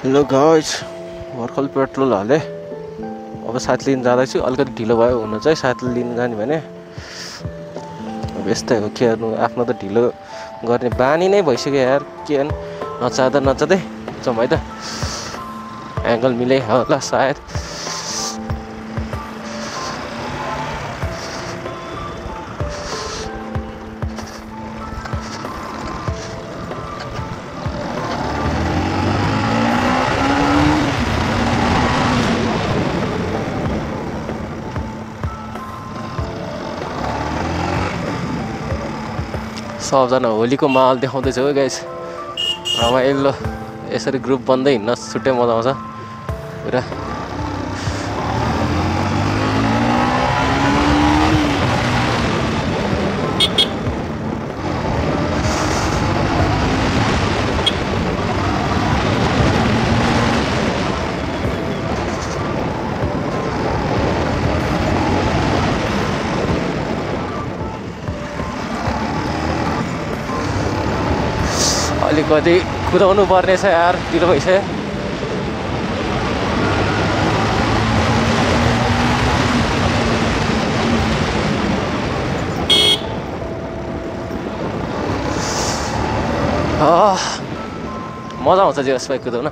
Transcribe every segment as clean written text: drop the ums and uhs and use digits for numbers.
Hello guys, भर्खर petrol हाले। अब साथी लिन जाँदैछु। अलिकति ढिलो भयो हुन चाहिँ साथी लिन जाने भने अब यस्तै हो के गर्नु। आफ्नो त ढिलो गर्ने बानी नै भइसक्यो यार। के गर्नु, नचाहँदा नचाहँदै जाउँ है त। एङ्गल मिले होला सायद। सबजना होलीको माहौल देखाउँदैछ हो गाइस। रमाइलो यसरी ग्रुप बन्दै हिँड्न छुट्टै मजा आउँछ पुरा। अलिकति कुदाउनु पर्ने छ यार, ढिलो भइसक्यो। मजा आउँछ जे होस् भाइ कुदाउन।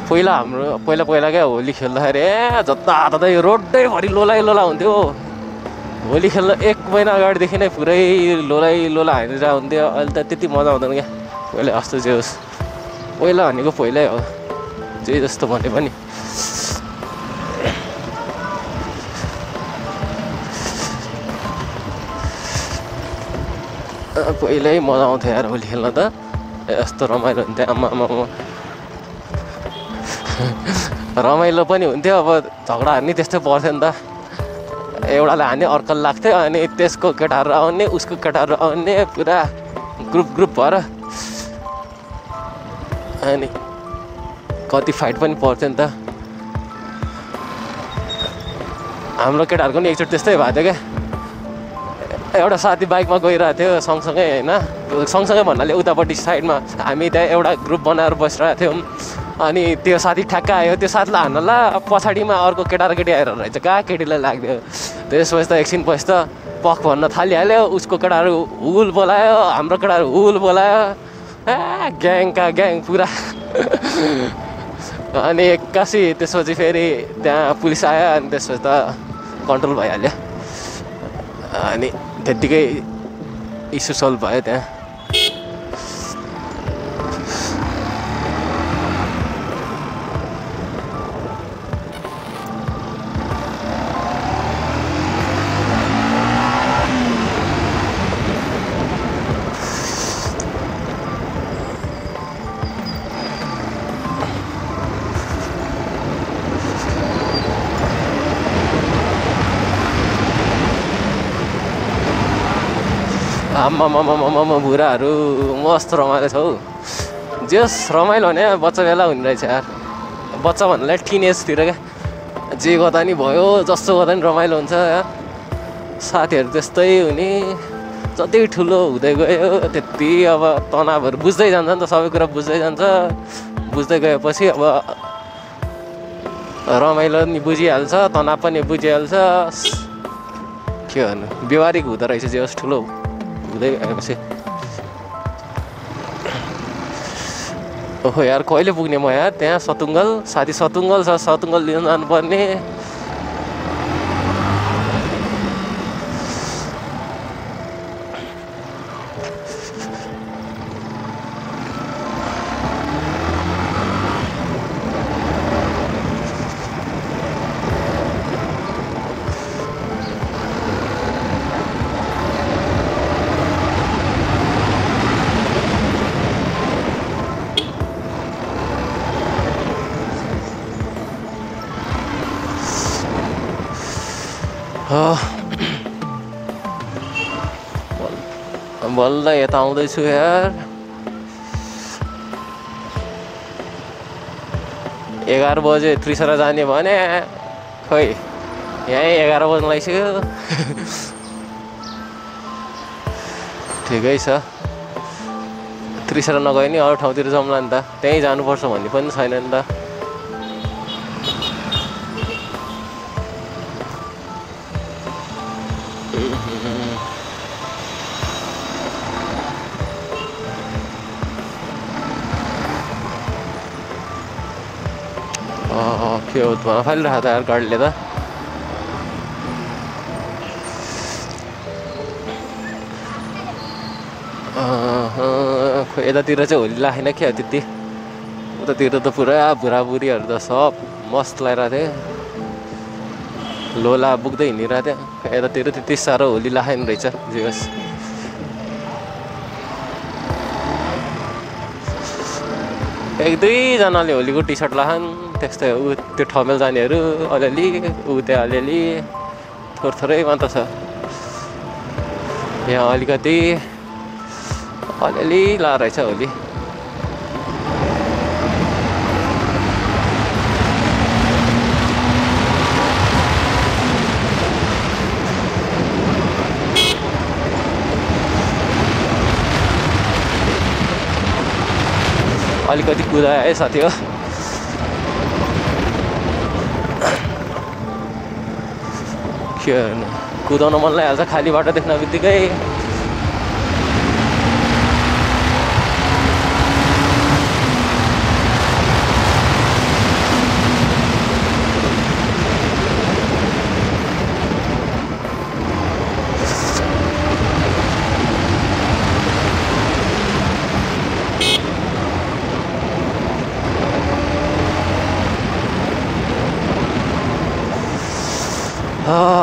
पहिला हाम्रो पहिला क्या होली खेल्दाखेरि जताततै रोडैभरि लोला हुन्थ्यो। होली खेल्न 1 महिना अगाडिदेखि नै पुरै लोला हानेर हुन्थ्यो। अहिले त त्यति मजा आउँदैन क्या पहिला जस्तो जे होस्। पहिला भनेको पहिल्यै हो, जे जस्तो भने पनि। पहिल्यै मजा आउँथ्यो यार होली खेल्न त। यस्तो रमाइलो हुन्थ्यो। आमा रमाइलो पनि हुन्थ्यो। अब झगडाहरू नि त्यस्तै पर्थ्यो नि त। एउटाले हाने अर्कोले लाग्थ्यो, अनि त्यसको केटाहरू आउने उसको केटाहरू आउने, पुरा ग्रुप भएर अनि कति फाइट पनि पर्थ्यो नि त। हाम्रो केटाहरूको नि एकचोटि त्यस्तै भएको थियो क्या। एउटा साथी बाइकमा गइरहेको थियो सँगसँगै होइन, सँगसँगै भन्नाले उतापट्टि साइडमा हामी त्यहाँ एउटा ग्रुप बनाएर बसिरहेको थियौँ। अनि त्यो साथी ठ्याक्क आयो, त्यो साथीलाई हान्नला पछाडिमा अर्को केटा र केटी आएर रहेछ। कहाँ केटीलाई लाग्थ्यो। त्यसपछि त एकछिन पछि त पख भन्न थालिहाल्यो। उसको केटाहरू हुल बोलायो, हाम्रो केटाहरू हुल बोलायो। ग्याङका ग्याङ पुरा। अनि एक्कासी त्यसपछि फेरि त्यहाँ पुलिस आयो। अनि त्यसपछि त कन्ट्रोल भइहाल्यो। अनि त्यत्तिकै इस्यु सल्भ भयो त्यहाँ। आम्मा बुढाहरू मस्त रमाइलो छ हौ। जेस रमाइलो भने बच्चा बेला हुने रहेछ यार। बच्चा भन्नाले टिनेजतिर क्या। जे गर्दा नि भयो, जस्तो गर्दा नि रमाइलो हुन्छ यार। साथीहरू त्यस्तै हुने। जति ठुलो हुँदै गयो त्यति अब तनावहरू बुझ्दै जान्छ नि त। सबै कुरा बुझ्दै जान्छ। बुझ्दै गएपछि अब रमाइलो नि बुझिहाल्छ, तनाव पनि बुझिहाल्छ। के गर्नु, व्यवहारिक हुँदो रहेछ जे होस् ठुलो हुँदै गएपछि। ओहो यार, कहिले पुग्ने म यार त्यहाँ सतुङ्गल। साथी सतुङ्गल छ, सतुङ्गल लिन जानुपर्ने। बल्ल यता आउँदैछु यार। 11 बजे त्रिसरा जाने भने खोइ यहीँ 11 बज्न लागिसक्यो। ठिकै छ। त्रिसेर नगयो नि अरू ठाउँतिर जाउँला नि त, त्यहीँ जानुपर्छ भन्ने पनि छैन नि त। के हो धुवा फालिरहेको त यार गाडीले त। यतातिर चाहिँ होली लागेन क्या त्यति, उतातिर त पुरा बुढाबुढीहरू त सब मस्त लगाइरहेको थियो, लोला बोक्दै हिँडिरहेको थियो। यतातिर त्यति साह्रो होली लागेन रहेछ। जे होस् एक दुईजनाले होलीको टी सर्ट लगान्, त्यस्तै ऊ त्यो ठमेल जानेहरू अलिअलि, ऊ त्यो अलिअलि थोरै मात्र छ। यहाँ अलिकति अलिअलि ला रहेछ होली। अलिकति कुदायो है साथी हो। के कुदाउन मन लागिहाल्छ खाली बाटो देख्न बित्तिकै।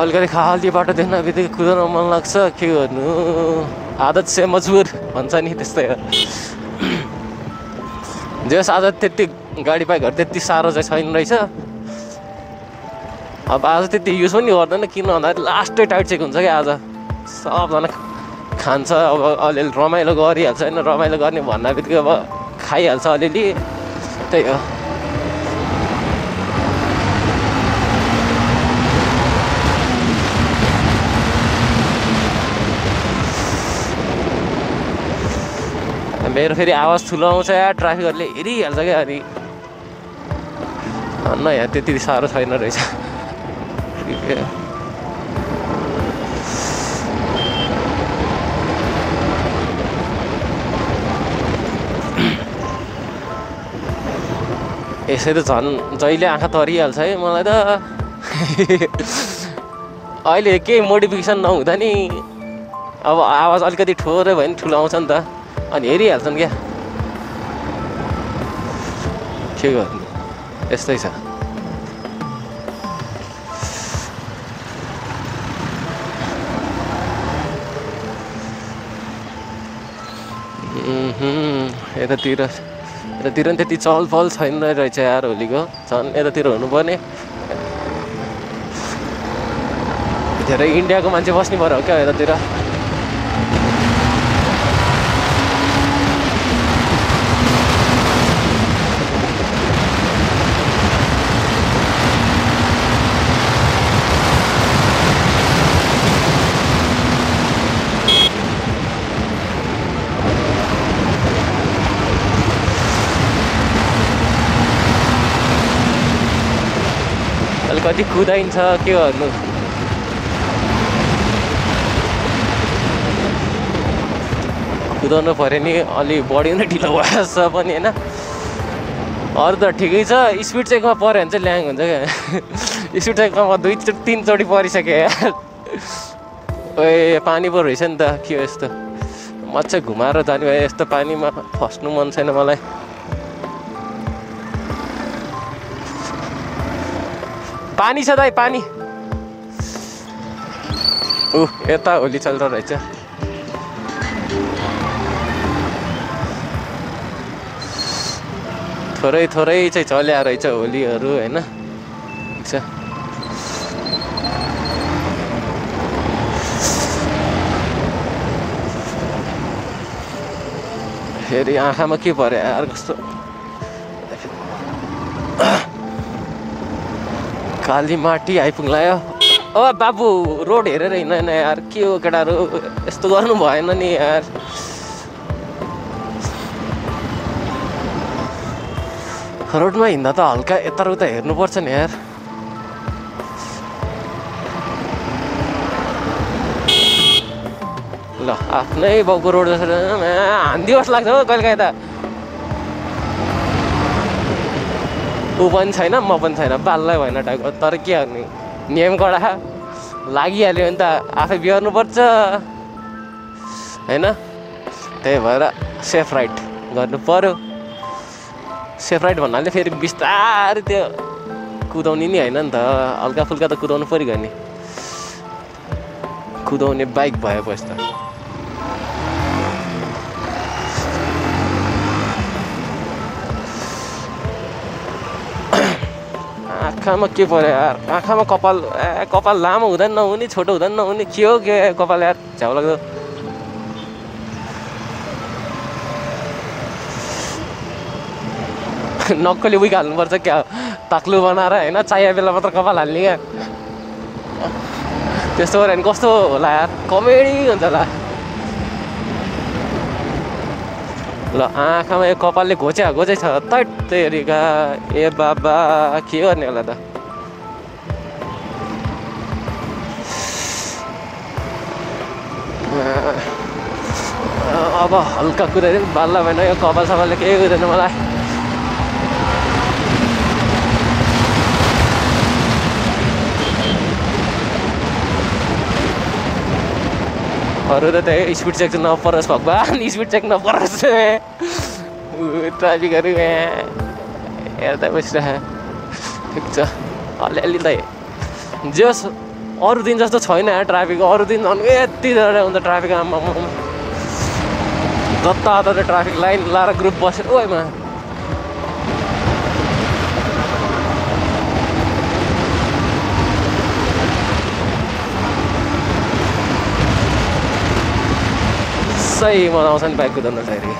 अलिकति खाली बाटो देख्न बित्तिकै कुदाउन मन लाग्छ, के गर्नु आदत से मजबुर भन्छ नि, त्यस्तै हो। जस आज त्यति गाडी बाइकहरू त्यति साह्रो चाहिँ छैन रहेछ। अब आज त्यति युज पनि गर्दैन, किन भन्दाखेरि लास्टै टाइट चेक हुन्छ क्या आज। सबजना खान्छ, अब अलिअलि रमाइलो गरिहाल्छ होइन, रमाइलो गर्ने भन्ने बित्तिकै अब खाइहाल्छ अलिअलि, त्यही हो। मेरो फेरि आवाज ठुलो आउँछ या ट्राफिकहरूले हेरिहाल्छ क्या। अनि न यहाँ त्यति साह्रो छैन रहेछ। यसै त झन् जहिले आँखा तरिहाल्छ है मलाई त। अहिले केही मोडिफिकेसन नहुँदा नि अब आवाज अलिकति ठोरै भयो भने ठुलो आउँछ नि त, अनि हेरिहाल्छन् क्या। के गर्नु यस्तै छ। यतातिर नि त्यति चहलपहल छैन रहेछ यार होलीको। झन् यतातिर हुनुपर्ने धेरै इन्डियाको मान्छे बस्ने भएर हो क्या यतातिर। कति कुदाइन्छ, के गर्नु। कुदाउनु पऱ्यो नि, अलि बढी नै ढिलो भएछ पनि होइन। अरू त ठिकै छ, स्पिड चेकमा पऱ्यो भने चाहिँ ल्याङ हुन्छ क्या। स्पिड चेकमा 2-3 चोटि परिसक्यो यार। ओए पानी पो रहेछ नि त, के हो यस्तो मजा घुमाएर जाने भयो। यस्तो पानीमा फस्नु मन छैन मलाई। पानी छ दाइ पानी। यता होली चल्दो रहेछ। थोरै चाहिँ चल्या रहेछ होलीहरू होइन। फेरि आँखामा के पर्यो यार, कस्तो काली माटी आइपुग्लायो। ओ बाबु रोड हेरेर हिँड्दैन यार, के हो केटाहरू, यस्तो गर्नु भएन नि यार। रोडमा हिँड्दा त हल्का यताउता हेर्नुपर्छ नि यार। ल आफ्नै बाउको रोड जस्तो हान्दी जस्तो लाग्छ हो कहिले काहीँ त। ऊ पनि छैन म पनि छैन बाल्लै भएन टाइपको। तर के गर्ने नियम कडा लागिहाल्यो भने त आफै बिहोर्नुपर्छ होइन। त्यही भएर सेफ राइड गर्नु पर्यो। सेफ राइड भन्नाले फेरि बिस्तारै त्यो कुदाउने नि होइन नि त, हल्का फुल्का त कुदाउनु पऱ्यो नि। कुदाउने बाइक भएपछि त आँखामा के पऱ्यो यार, आँखामा कपाल लामो हुँदैन नहुने, छोटो हुँदैन नहुने, के हो के कपाल यार, झ्याउ लाग्दो। नक्कली उइक हाल्नुपर्छ क्या, ताक्लु बनाएर होइन, चाहिए बेला मात्र कपाल हाल्ने क्या। त्यस्तो गऱ्यो भने कस्तो होला यार, कमेडी हुन्छ होला। ल आँखामा यो कपालले घोचे छ तैरिका, ए बाबा के गर्ने होला त। अब हल्का कुदाइदिनु बाल्ला भएन यो कपाल सपालले, केही हुँदैन मलाई। अरू त त्यही स्पिड चेक चाहिँ नपरोस् भगवान्, स्पिड चेक नपरोस्। ट्राफिकहरू हेर्दा बसिरह ठिक छ अलिअलि त जस अरू दिन जस्तो छैन यार ट्राफिक। अरू दिन झन् यति धेरै हुन्छ ट्राफिक, आमा जताततै ट्राफिक लाइन लाएर ग्रुप बसेर ओइमा। सही मजा आउँछ नि बाइक कुदाउनखेरि।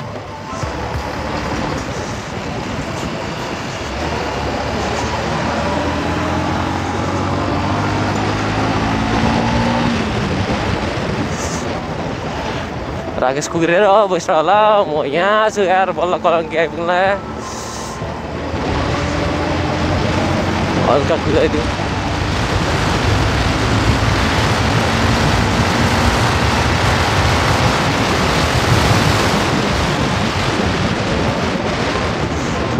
राकेश कुरेर बस्छ होला, म यहाँ छु यार, बल्ल कलङ्की आइपुग्ला। हल्का कुदाइदिउँ।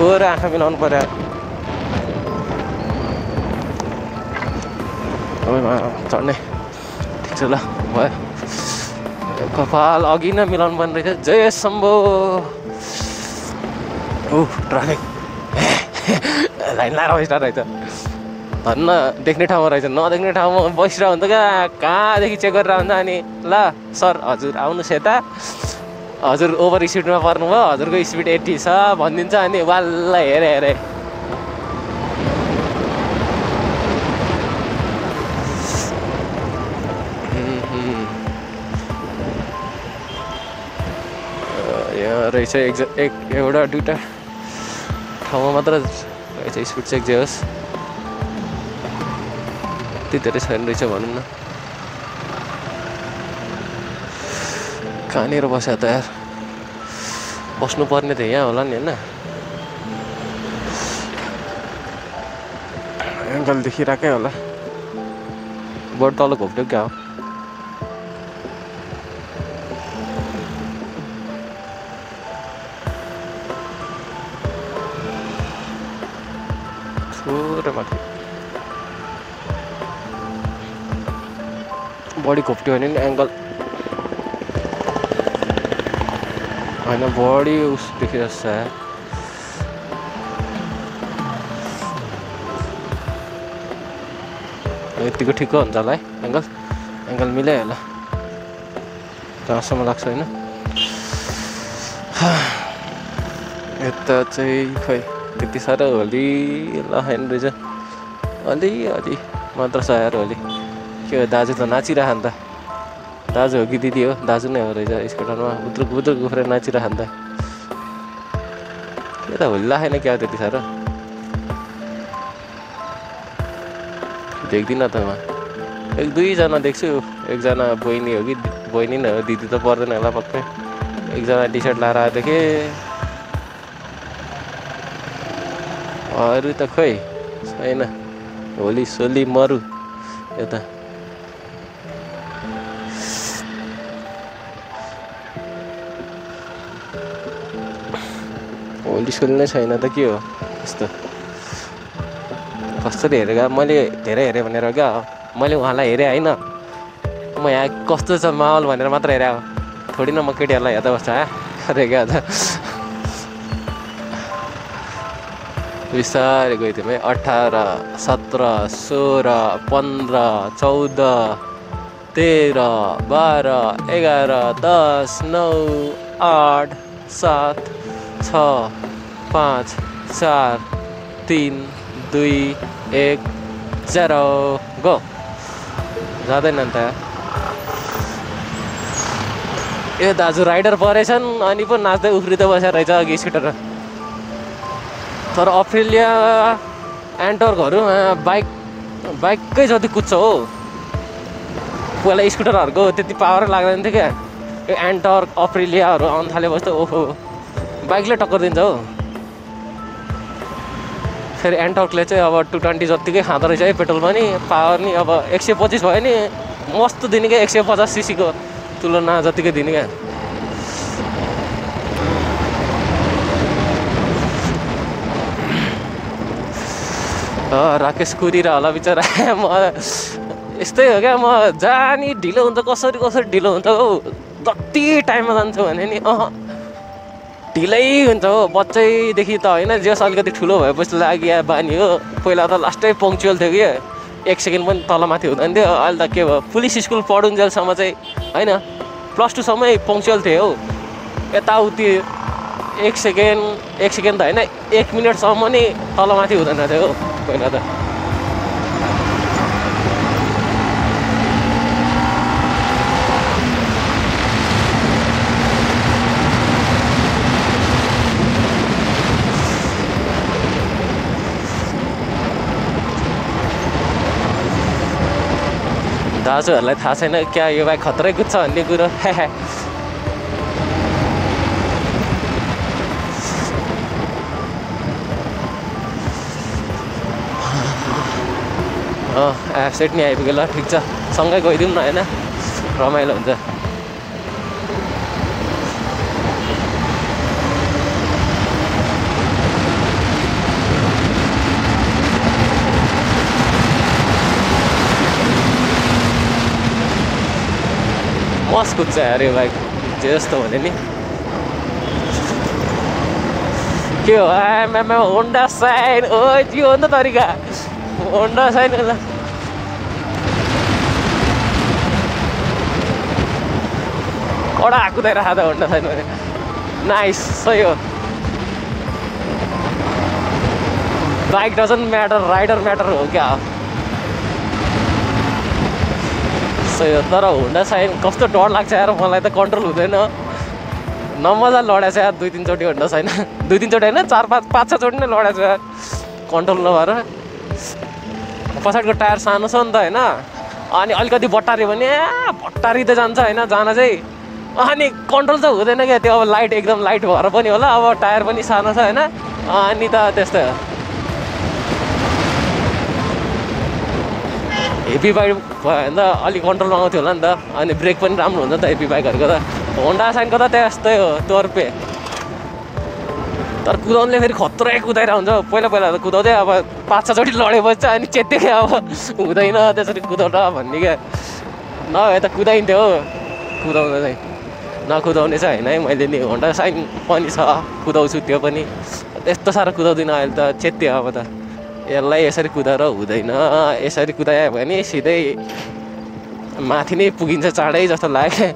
थोरै आँखा मिलाउनु पर्यो। चढ्ने ठिक छ ल भयो। कपाल अघि नै मिलाउनु पर्ने रहेछ। जय शम्भो। ट्राफिक लाइन लाएर बसिरहेको रहेछ, धन्न देख्ने ठाउँमा रहेछ, नदेख्ने ठाउँमा बसिरहेको हुन्छ क्या। कहाँदेखि चेक गरेर हुन्छ अनि ल सर हजुर आउनुहोस् यता, हजुर ओभर स्पिडमा पर्नुभयो, हजुरको स्पिड 80 छ भनिदिन्छ। अनि वाल्ला हेरे यहाँ रहेछ एउटा दुइटा ठाउँमा मात्र रहेछ स्पिड चेक। जे होस् त्यति धेरै छैन रहेछ भनौँ न। कहाँनिर बस्यो त यार, बस्नु पर्ने त यहाँ होला नि होइन। एङ्गल देखिरहेकै होला, बढी तल घोप्ट्यो क्या हो। थोरै माथि बढी घोप्ट्यो भने नि एङ्गल होइन, बढी उस देखिरहेछ। यतिको ठिक हुन्छ होला है, एङ्गल मिलायो होला जहाँसम्म लाग्छ होइन। यता चाहिँ खै त्यति साह्रो होली लगाएन रहेछ, अलि मात्र छ यार होली। के हो दाजु त नाचिरह नि त, दाजु हो कि दिदी हो, दाजु नै हो रहेछ। स्कुटरमा बुद्रुक उफ्रेर नाचिरह नि त। के त होली लाखेन क्या त्यति साह्रो, देख्दिनँ त म। एक दुईजना देख्छु, एकजना बहिनी हो कि बहिनी नै हो, दिदी त पर्दैन होला पक्कै। एकजना टी सर्ट लाएर आएको देखेँ। अरू त खोइ छैन होली सोली मरु यता होली सोली नै छैन त के हो यस्तो कसरी हेरेको मैले धेरै हेरेँ भनेर क्या मैले उहाँलाई हेरेँ होइन म यहाँ कस्तो छ माहौल भनेर मात्र हेरेँ थोडी न म केटीहरूलाई हेर्दा बस्छ अरे क्या त बिस्तारै गयो थिएँ 18 17 16 15 14 13 12 11 10 9 8 7 6 5 4 3 2 1 0 गो जाँदैन नि त यो दाजु राइडर परेछन् अनि पो नाच्दै उफ्रिँदै बसेर रहेछ अघि स्कुटर तर अप्रिलिया एन्टर्कहरू बाइककै जति कुद्छ हो पहिला स्कुटरहरूको त्यति पावर लाग्दैन थियो क्या यो एन्टर्क अप्रिलियाहरू आउनु थालेपछि त ओहो बाइकले टक्कर दिन्छ हो फेरि एन्टर्कले चाहिँ अब 220 जतिकै खाँदो रहेछ है पेट्रोल पनि पावर नि अब 125 भयो नि मस्त दिने क्या 150 सीसीको तुलना जतिकै दिने क्या राकेश कुरिरह होला बिचरा म यस्तै हो क्या म जानी ढिलो हुन्छ कसरी ढिलो हुन्छ हौ जति टाइममा जान्छु भने नि ढिलै हुन्छ हो बच्चैदेखि त होइन जस अलिकति ठुलो भएपछि लागि बानी हो पहिला त लास्टै पङ्क्चुअल थियो कि 1 सेकेन्ड पनि तलमाथि हुँदैन थियो अहिले त के भयो पुलिस स्कुल पढुन्जेलसम्म चाहिँ होइन +2 सम्मै पङ्क्चुअल थियो हौ यताउति 1 सेकेन्ड त होइन 1 मिनटसम्म नि तलमाथि हुँदैन थियो हौ पहिला त दाजुहरूलाई थाहा छैन क्या यो बाइक खत्रै कुद्छ भन्ने कुरो एफसेट नि आइपुग्यो ल ठिक छ सँगै गइदिउँ न होइन रमाइलो हुन्छ मस्त कुद्छ यार यो बाइक जे जस्तो भने नि के हो आमा होन्डा साइन ओ त्यो हो नि त तरिका होन्डा साइन कडा कुदाइरहेको त होन्डा साइन भने नाइस सही हो bike doesn't matter rider matter हो क्या सही हो तर होन्डा साइन कस्तो डर लाग्छ यार मलाई त कन्ट्रोल हुँदैन नमजा लडेछ यार 2-3 चोटि होन्डा साइन 2-3 चोटि होइन 4-5-6 चोटि नै लडेछ यार कन्ट्रोल नभएर पछाडिको टायर सानो छ नि त होइन अनि अलिकति बट्टाऱ्यो भने बट्टारिँदै जान्छ होइन जान चाहिँ अनि कन्ट्रोल त हुँदैन क्या त्यो अब लाइट एकदम लाइट भएर पनि होला अब टायर पनि सानो छ होइन अनि त त्यस्तै हो हेभी बाइक भयो भने त अलिक कन्ट्रोलमा आउँथ्यो होला नि त अनि ब्रेक पनि राम्रो हुन्छ नि त हेभी बाइकहरूको त होन्डा साइनको त त्यस्तै हो तोर्पे तर कुदाउनुले फेरि खत्रै कुदाइरहेको हुन्छ पहिला त कुदाउँदै अब 5-6 चोटि लडेपछि अनि चेत्तिकै अब हुँदैन त्यसरी कुदाउन भन्ने क्या नभए त कुदाइन्थ्यो हो कुदाउन चाहिँ नकुदाउने चाहिँ होइन है मैले नि होन्डा साइन पनि छ कुदाउँछु त्यो पनि त्यस्तो साह्रो कुदाउँदिनँ अहिले त चेत्तियो अब त यसलाई यसरी कुदाएर हुँदैन यसरी कुदायो भने सिधै माथि नै पुगिन्छ चाँडै जस्तो लाग्यो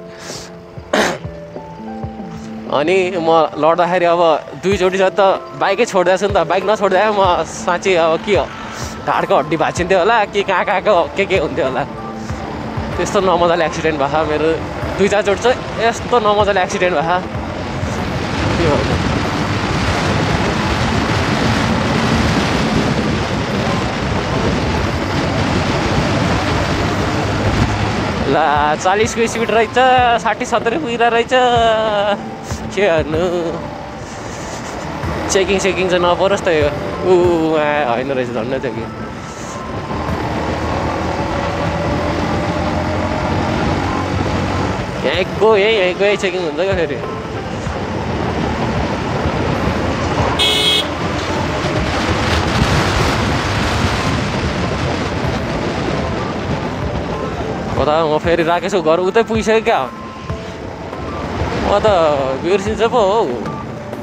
अनि म लड्दाखेरि अब 2 चोटि जति त बाइकै छोडिदिएको छु नि त बाइक नछोड्दा म साँच्चै अब के हो ढाडको हड्डी भाँचिन्थ्यो होला के कहाँको के हुन्थ्यो होला त्यस्तो नमजाले एक्सिडेन्ट भएको मेरो 2-4 चोटि चाहिँ यस्तो नमजाले एक्सिडेन्ट भएको के हो ला 40 को स्पिड रहेछ 60-70 पुगिरहेको रहेछ के गर्नु चेकिङ चाहिँ नपरोस् त यो होइन रहेछ झन्डै थियो कि यहीँको चेकिङ हुन्छ क्या फेरि कता म फेरि राकेशको घर उतै पुगिसक्यो क्या म त बिर्सिन्छ पो हौ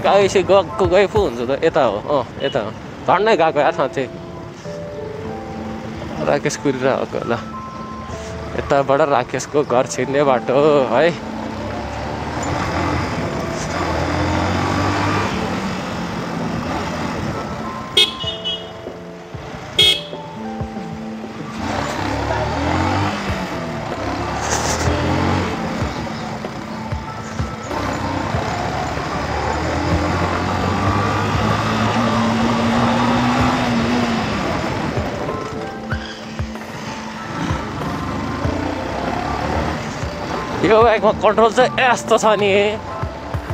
गएपछि गएको गए पो हुन्छ त यता हो यता हो झन्डै गएको यार साँच्चै राकेश कुरिरहेको होला यताबाट राकेशको घर छिर्ने बाटो है यो बाइकमा कन्ट्रोल चाहिँ यस्तो छ नि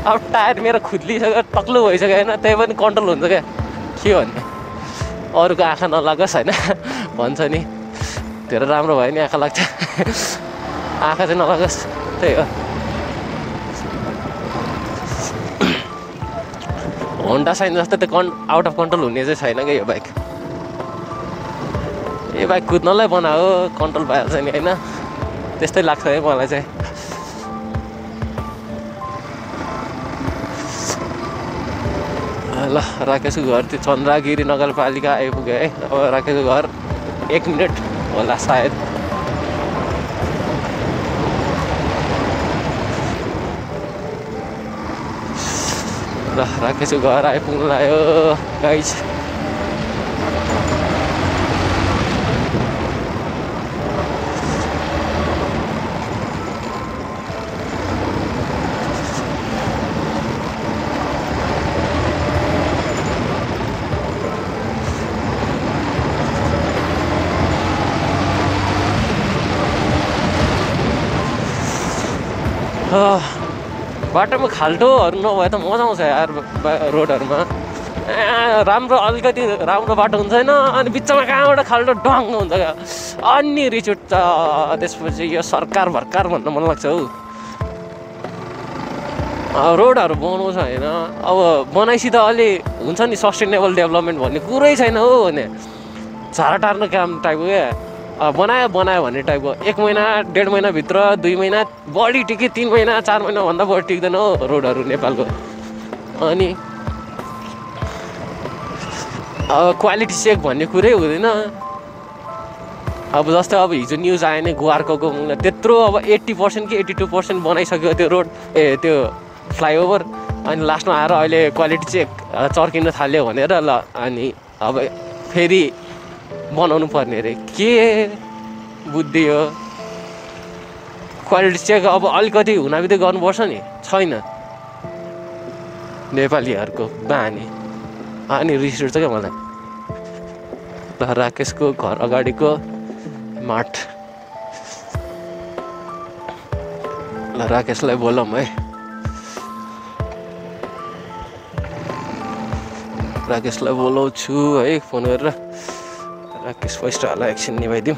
अब टायर मेरो खुद्लिसक्यो तक्लु भइसक्यो होइन त्यही पनि कन्ट्रोल हुन्छ क्या के भन्ने अरूको आँखा नलागोस् होइन भन्छ नि धेरै राम्रो भयो नि आँखा लाग्छ आँखा चाहिँ नलागोस् त्यही हो होन्डा साइन जस्तो त्यो आउट अफ कन्ट्रोल हुने चाहिँ छैन क्या यो बाइक कुद्नलाई बनायो कन्ट्रोल भइहाल्छ नि होइन त्यस्तै लाग्छ है मलाई चाहिँ ल राकेशको घर त्यो चन्द्रगिरी नगरपालिका आइपुग्यो है अब राकेशको घर 1 मिनट होला सायद ल राकेशको घर आइपुग्नु लाग्यो गाइस बाटोमा खाल्टोहरू नभए त मजा आउँछ यार रोडहरूमा राम्रो अलिकति राम्रो बाटो हुँदैन अनि बिचमा कहाँबाट खाल्टो डङ हुन्छ क्या अनि रिस उठ्छ त्यसपछि यो सरकार भर्खर भन्न मन लाग्छ हौ रोडहरू बनाउँछ होइन अब बनाइसी त अलि हुन्छ नि सस्टेनेबल डेभलपमेन्ट भन्ने कुरै छैन हो भने झारा टार्ने काम टाइपको क्या बनायो भन्ने टाइपको 1 महिना 1.5 महिनाभित्र 2 महिना बढी टिक्यो 3 महिना 4 महिनाभन्दा बढी टिक्दैन हो रोडहरू नेपालको अनि अब क्वालिटी चेक भन्ने कुरै हुँदैन अब जस्तै अब हिजो न्युज आयो नि गुवारको त्यत्रो अब 80% कि 82% बनाइसक्यो त्यो रोड त्यो फ्लाइओभर अनि लास्टमा आएर अहिले क्वालिटी चेक चर्किन थाल्यो भनेर ल अनि अब फेरि बनाउनु पर्ने अरे के बुद्धि हो क्वालिटी चेक अब अलिकति हुनाबित्दै गर्नुपर्छ नि छैन नेपालीहरूको बानी अनि रिस उठ्छ क्या मलाई ल राकेशको घर अगाडिको माठ ल राकेशलाई बोलौँ है राकेशलाई बोलाउँछु है फोन गरेर राकेश पैसा होला एकछिन निभाइदिउँ